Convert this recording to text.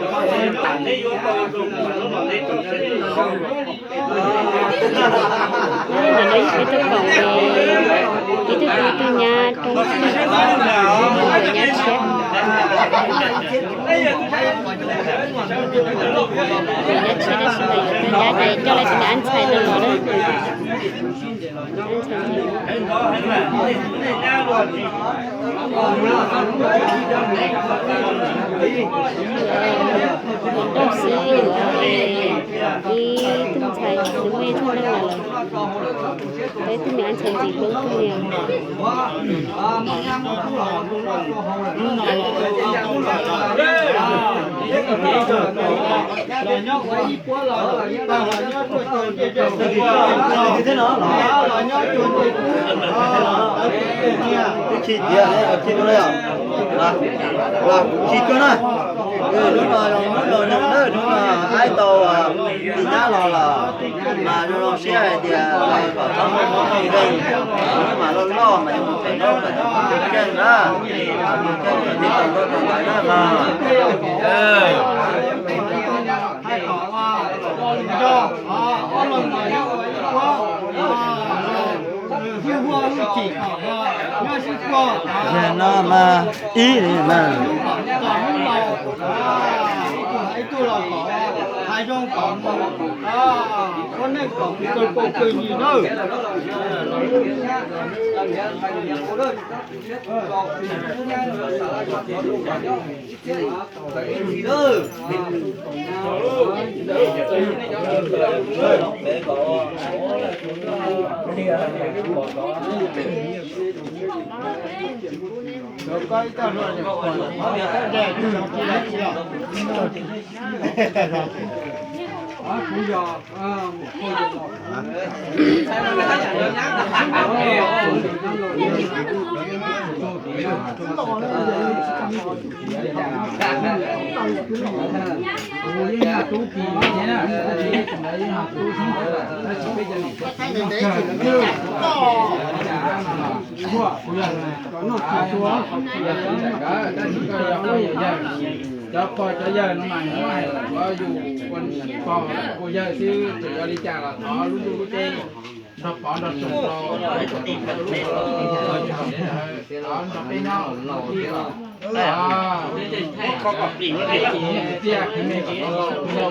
Nyob li ntawm no ib peb tug koom es ib tug tub tub nyab rau nyab tshiab. Nyab tshiab tab sis mas yuav tau nyab ces coj lawv tus me ab ntxhais no los na. Tus nrauj xwb, ib tug ntxhais nws muaj ib tug nrauj los lawm, ib tug me ab ntxhais ntxim hlub ib tug niag. Tsis tias, tsis tias na, hnub no zoo, hnub no zoo na, hnub no aib tau tus nyab los lawm, mas zoo zoo siab hais tias kom txhob muaj mob muaj nkeeg, hnub mas loj loj mas yuav mus pem loj pem keej na, mus keej kom tib tau nroj tau ntawd na mas. Yog no mas ib mas. Cov pog cov yawg no mas muab hais kom yus ua pog ua yawg xwb, txawm yog li cas los thov lub ntuj lub teb nrog pov nrog tsuag rau, thov nrog peb nyob, tiag,